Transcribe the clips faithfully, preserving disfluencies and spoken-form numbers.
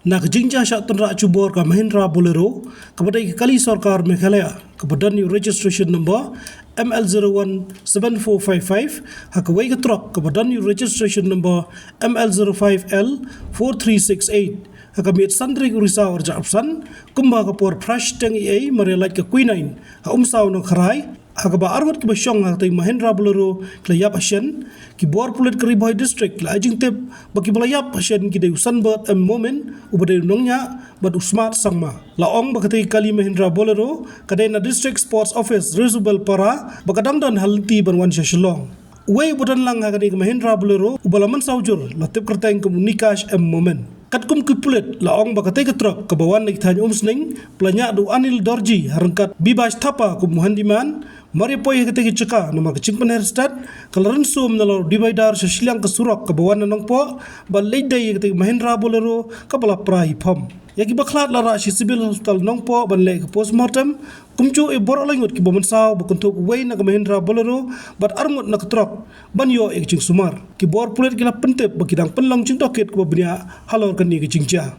Na ka jingjia shah tynrah jubor ka Mahindra Bolero, kaba dei ka kali sorkar Meghalaya, kaba don ïa u registration number M L zero one seven four five five, ha kawei ka trok kaba don ïa u registration number M L zero five L four three six eight, ha ka miet san tarik u Risaw arhajar arphew san, kumba ka por phra shiteng eiei, mar ïa lait ka quinine, ha Umsaw Nongkharai, ha kaba arngut kiba shong ha katei Mahindra Bolero ki la ïap hashen. Ki bor pulit ka Ri Bhoi District ki la ai jingtip ba kiba la ïap hashen ki dei u Sunbird M Momin, uba dei u nongñiah, bad u Smart Sangma. La ong ba katei ka kali Mahindra Bolero ka dei na District Sports Office, Resubelpara, ba ka dang don ha lynti ban wan sha Shillong. Uwei uba don lang ha kane ka Mahindra Bolero uba la mynsaw jur la tip kyrteng kum u Nikash M Momin. Katkum ki pulit, la ong ba katei ka trok kaba wan na ki thaiñ Umsning, ba la ñiah da u Anil Dorji ha ryngkat Bibash Thapa kum u handyman, mar ïa poi ha katei ka jaka namar ka jingpynher stet, ka la rynsuh na la u divider sha shiliang ka surok kaba wan na Nongpoh, bad leit dei ïa katei ka Mahindra Bolero kaba la pra hi phom. Ïa kiba khlad la rah sha Civil Hospital Nongpoh ban leh ka postmortem. Kumjuh ïa baroh lai ngut kiba mynsaw, ba kynthup uwei na ka Mahindra Bolero bad arngut na ka trok, ban ïoh ïa ka jingsumar. Ki bor pulit ki la pyntip ba ki dang pynlong jingtohkit kaba bniah halor kane ka jingjia.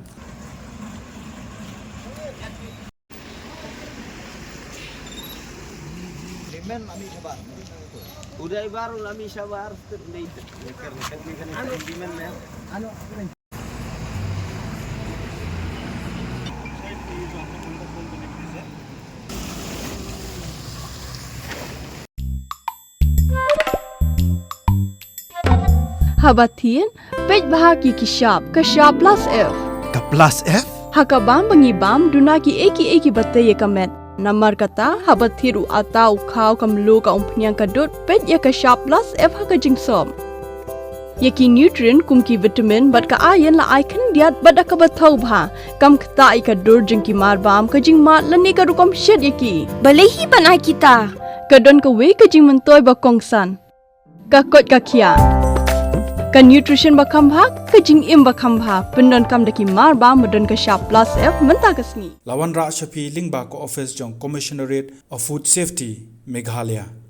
Haba thied, peit bha ki ki shap, ka shap plus F. Ka plus F? Ha ka bam ba ngi bam, duna kiei kiei kiba tei ïa ka met. Namar kata, haba thied u atta, u khaw, ka mluh, ka umphniang, ka dud, peit ïa ka shap plus F ha ka jingsop. Ïa ki nutrient kum ki vitamin bad ka iron la ai khyndiat bad da kaba thaw bha. Kam ktah ïa ka dur jong ki mar bam, ka jingmad lane ka rukom shet ïa ki. Balei hi ban ai kita? Ka don kawei ka jingmyntoi ba kongsan. Ka koit ka khiah. Ka nutrition ba kham bha, ka jingim ba kham bha. Pyndonkam da ki mar bam ba don ka shap plus F mynta ka sngi. La wanrah sha phi lyngba ka office jong Commissionerate of Food Safety, Meghalaya.